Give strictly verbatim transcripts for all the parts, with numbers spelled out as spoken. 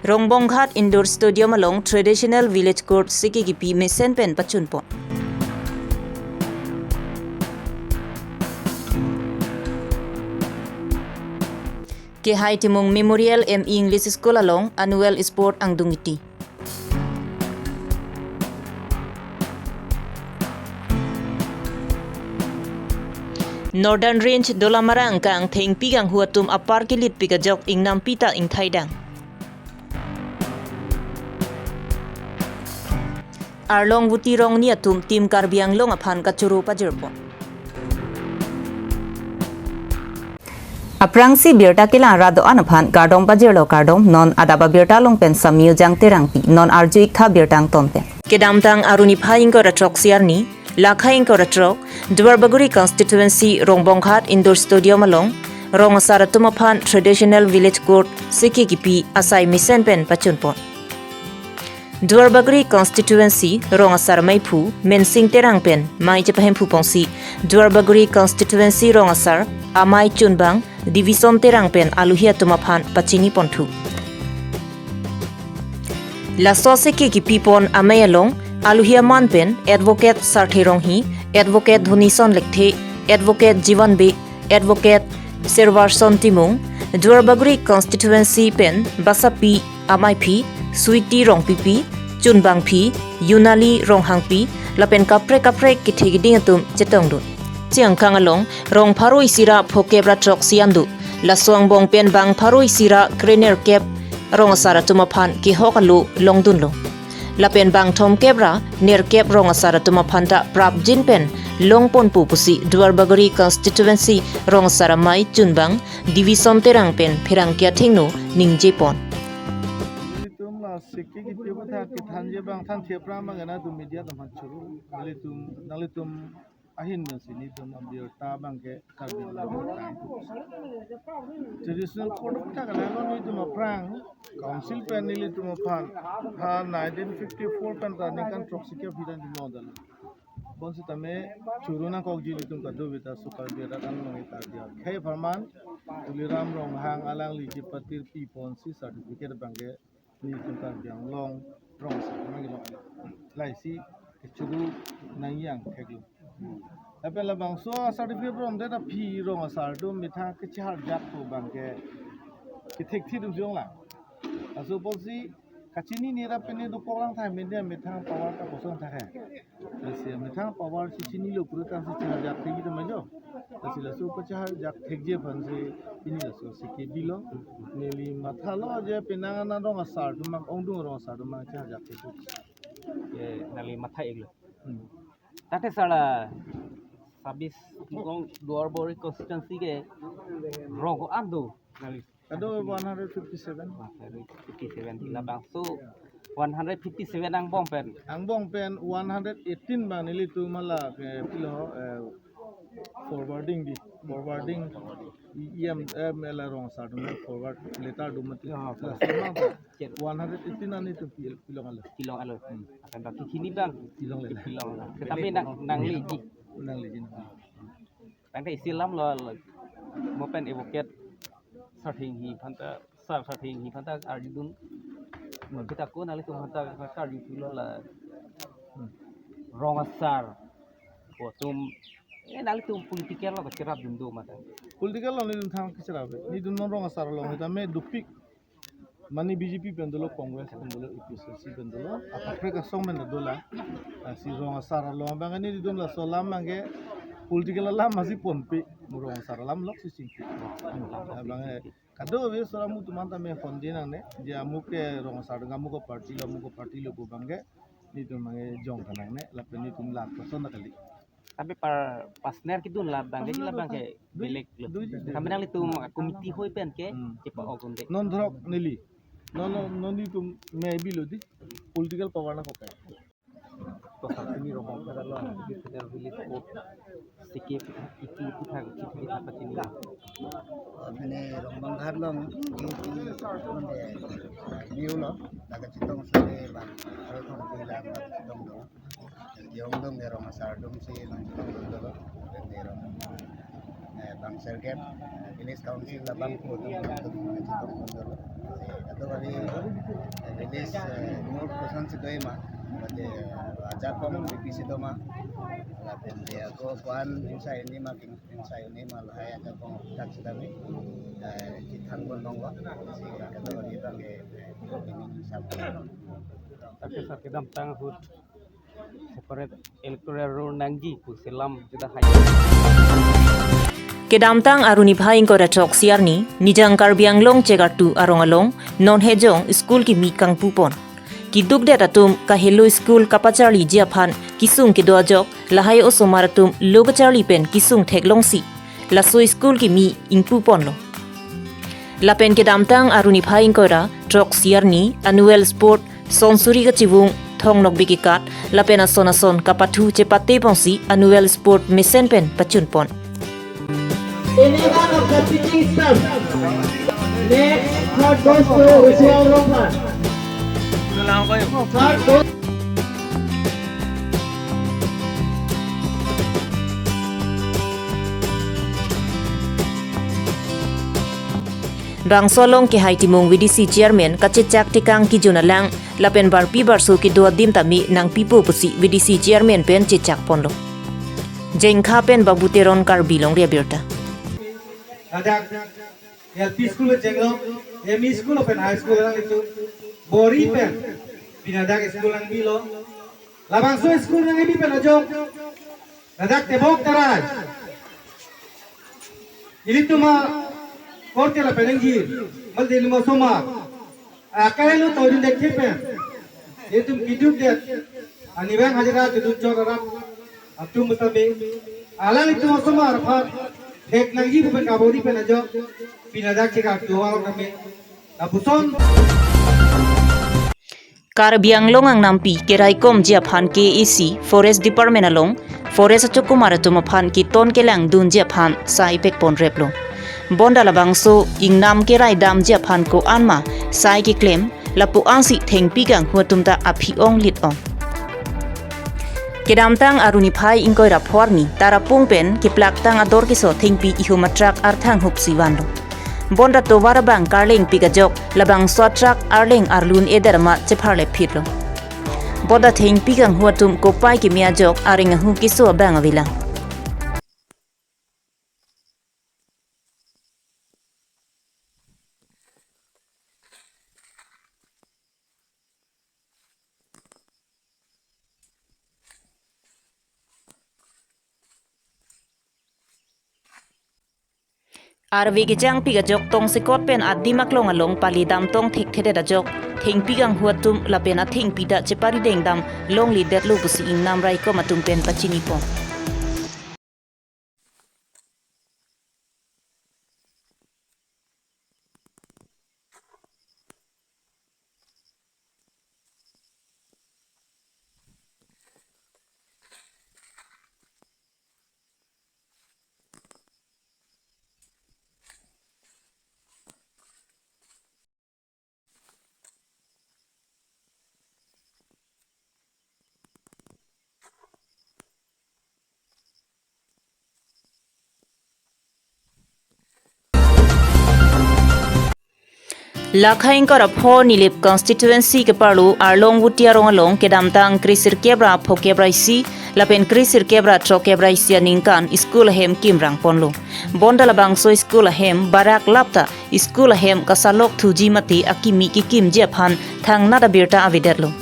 Rongbonghat Indoor Stadium along Traditional Village Court siki kipi mesen pen pachunpon. Kehai Timung Memorial M E English School along annual sport angdung iti. Northern Range Dolamara angkang thengpi kanghu atum apar kelitpik ajok ingnampi ta ingthaidang. Arlong Vuti Rongni atum Team Karbi Anglong aphan kachoro pajirpon. Aphrangsi birta kelang ra do-an aphan kardom pajirlo, kardom. Non adap abirta along pen Samyu Jang Terangpi, non arju-iktha birta angton pen. Kedamtang Arni phai ingkoi ra throk-si arni, lakhai ingkoi ra throk, Duarbagori Constituency Rongbonghat Indoor Stadium along Rong Asar atum aphan Traditional Village Court siki kipi asai mesen pen pachunpon. Duarbagori Constituency Rong Asar Maiphu Mensing Terang pen mei chepahemphu ponsi Duarbagori Constituency Rong Asar amei chunbang Division Terang pen aluhi atum aphan pachini ponthu. Laso siki kipi pon amei along aluhi aman pen Advocate Sarthe Ronghi, Advocate Dhonison Lekthe, Advocate Jiwan Bey, Advocate Servarson Timung, Duarbagori Constituency pen basapi amaiphi Sweety Rongpipi, chunbangphi Yunali Ronghangpi, lapen kaprek kaprek kethe keding atum chetongdun. Chiangkang along rong pharo isi ra phokep ra throk-si an do. Laso angbong pen bang pharo isi ra krenerkep Rong Asar atum aphan kehok alo longdunlo. Lapen bang thomkep ra nerkep Rong Asar atum aphan ta prapjin pen longponpo pusi Duarbagori Constituency Rong Asar amei chunbang Division Terang pen pherangke athengno ningjepon. Nelitum la siki kipi aphuthak kethanji abang than thepra abang nelitum media atum aphan choro. Nelitum, nanglitum ahin pensi nelitum abirta abangke Karbi Anglong abirta. Traditional court aphuthak alanglo nelitum aphrang council pen nelitum aphan ha nineteen fifty-four pen ta ningkan throksi kephi dan dimodal. Bonsitame choro nangkokji ilitum kadokave ta so Karbi arat an along ita dia. Khei apharman Tuliram Ronghang alangli kepatirpi ponsi certificate abangke nelitum Karbi Anglong Rong Asar abangke long. Laisi kechoro nangji angthek lo. Lapen labangso certificate romdet aphi Rong Asar atum methang kacharjak pu abangke kethekthedun jong la. Laso apotsi kachinine ra pine dokok lang thai mende methang power ta kosong thak he. Lasi methang power si chinilo pura tangsi charjak thekji ta majo. Lasi laso pacharjak thekji aphansi pini laso siki bilo. Neli mathalo je penang anan Rong Asar atum abang ongdung Rong Asar atum abang charjak thekji. Ye, nangli matha-iklo. Hmm. Tate sala sabis kong Duarbagori constituency ke rong ko-an do nangli? Kadokave one hundred fifty-seven. One hundred fifty-seven ti labangso one hundred fifty-seven angbong pen. Angbong pen one hundred eighteen abang nelitum hala ke pilo, eh, forwarding di, forwarding. E M, eh, mela Rong Asar atum forward letter do mati. Ya, la forward. Semang Chet. One hundred eighteen an nelitum pil-, pilong alo. Pilong alo. Hmm. Akan baki kini abang. Pilongle. Pilong alo. Tetapi nang, nangliji. Nangliji. Tangte isi alam lo, lo. Mo pen Advocate Sarthe Ronghi aphan ta, Sar Sarthe Ronghi aphan ta arjudun. Mo kita ko nanglitum aphan ta arjudunlo la. Hmm. Rong Asar atum, eh, nanglitum political lo kacherapdun do mata. Political lo nelitum thang kacherap. Nelitum non Rong Asar along sitame dopik. Mane B J P pen dolo, Congress pen dolo, A P H L C pen dolo, akaprek asong pen dolo la. Ah, si Rong Asar along abang nelitum laso alam abangke political alam masi ponpe, Rong Asar alam lok si chingki. Abang, eh, kadokave sora mu tuman tame hon di nangne, je amuk ke Rong Asar, amuk ke party lo, amuk ke party lo pu abangke, nelitum abangke jong kanangne, lapen nelitum lat person ta kali. Tapi par personal kedun labangke, personal labangke do, belek lo. Do, do, do. Kami nanglitum committee hoi pen ke, hmm, chepa-ok un-e. Non throk neli. Non, non, non nelitum maybe lo di. Political power nangkok ke. To sa sini Rongbonghat along, di sini village court. Siki kipi aphuthak, kipi aphuthak pachini. Apni Rongbonghat along, kipi, mane, new lo, laga chetong sale bang, aro thong pila, laga chetong do. Jong dong ke Rong Asar atum si nangchetong dolo, dong ke Rong, eh, bang sergap, eh, village council labang ko dong, dong, dong nangchetong dolo. Eh, Kali, eh, release, eh, mood koson si do ma, mate, eh, ajakong bipisi do ma, lapen dia ko kuan insai ni ma king insai ni ma lahai ajakong tak sedang ni, eh, cithan pon dong wa, si kata kali bang ke, eh, ini sab. Tapi sa kedamtang ahut separate electoral roll nangji pu selam juda hai. Kedamtang Aruni phai ingkoi ra throk-si arni, Nijang Karbi Anglong chegartu arong along, non hejong school kimi kangpu pon. Keduk det atum kahelo school kapacharliji aphan kesung kedo ajok, lahai osomar atum lo kacharli pen kesung theklongsi laso school kimi ingpu ponlo. Lapen kedamtang Aruni phai ingkoi ra throk-si arni annual sport Sonsuri Kachivung Thong Nokbe kekat, lapen ason ason kapathu chepate ponsi annual sport mesen pen pachun pon. Any one of the pitching staff. Next, third goes to Usual Rongphar. Third goes. Bangso along kehai Timung V D C chairman kachechak tekang kejun alang, lapen barpi barso kedo adim tame nangpipo pusi V D C chairman pen chechak ponlo. Jengkha pen Babu Teron, Karbi Longri Abirta. Ladak L P school pen chenglok, M E school pen high school alanglitum bor-i pen pini ladak school nangbilo. Labangso school nangbi pen ajok ladak tebok tarai. Ilitum akorte lapen ingjir, mal de lima osomar. Akai lo torin dek thepen. Itum keduk det. Ani bang hajira keduk chor arap. Atum betabe. Alanglitum osomar aphan thek nangji pen kabor-i pen ajok pini ladak chegartu arong tame. Lapuson. Karbi Anglong angnampi keraikomji aphan K A A C Forest Department along Forest achokomar atum aphan keton kelang dunji aphan sai pekpon replo. Bonta labangso ingnam kerai damji aphan ko-an ma sai keklem, lapu ansi thengpi kanghu atum ta aphi ong lit ong. Kedamtang Aruni phai ingkoi ra pho arni Tarapung pen keplaktang ador keso thengpi ihum atrak arthang hupsi vanlo. Bonta tovar abang karleng pik ajok labangso atrak arleng arlun eder ma chepharle phitlo. Bonta thengpi kanghu atum kopai keme ajok areng ahu keso abang avelang. Arve kejang pik ajok tongsekot pen adim aklong along pali damtong thekthedet ajok thengpi kanghu atum lapen athengpi ta chepari dengdam longle detlo pusi ingnam raikom atum pen pachini pon. Lakha ingkoi ra pho Nilip constituency keparlo Arlong Vuti arong along kedamtang kre sirkep ra phokep ra isi lapen kre sirkep ra throkep ra isi aningkan school ahem kim rang ponlo. Bonta labangso school ahem barak lapta school ahem kasalok thuji mate akimi kekimji aphan thangnat abirta avedetlo.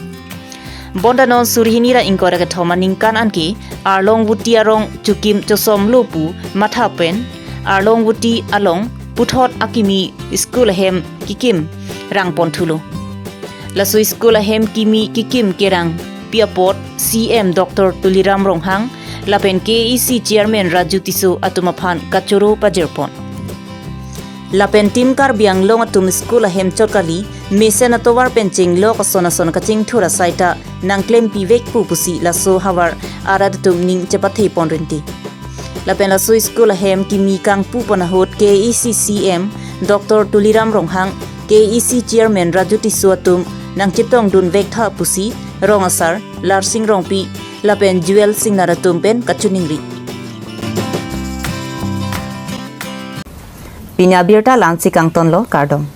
Bonta non suri hini ra ingkoi ra kethom aningkan anke Arlong Vuti arong chukim chosomlo pu matha pen Arlong Vuti along puthot akimi school ahem kekim rang pon thulo. Laso school ahem kimi kekim kerangpi apot C M Doctor Tuliram Ronghang lapen K A A C Chairman Raju Tisso atum aphan kachoro pajir pon. Lapen Team Karbi Anglong atum school ahem chot kali, mesen atovar pen chenglok ason ason kachingthur asai ta nangklempi vekpo pusi laso havar arat atum ning chepathe pon rinti. Lapen laso school ahem kimi kangpu pon ahut K A A C C M Doctor Tuliram Ronghang, K A A C Chairman Raju Tisso atum nangchetongdun vektha pusi rong asar Larsing Rongpi lapen Jewel Singnar atum pen kachiningri. Pini abirta la-ansi kangtonlo, kardom.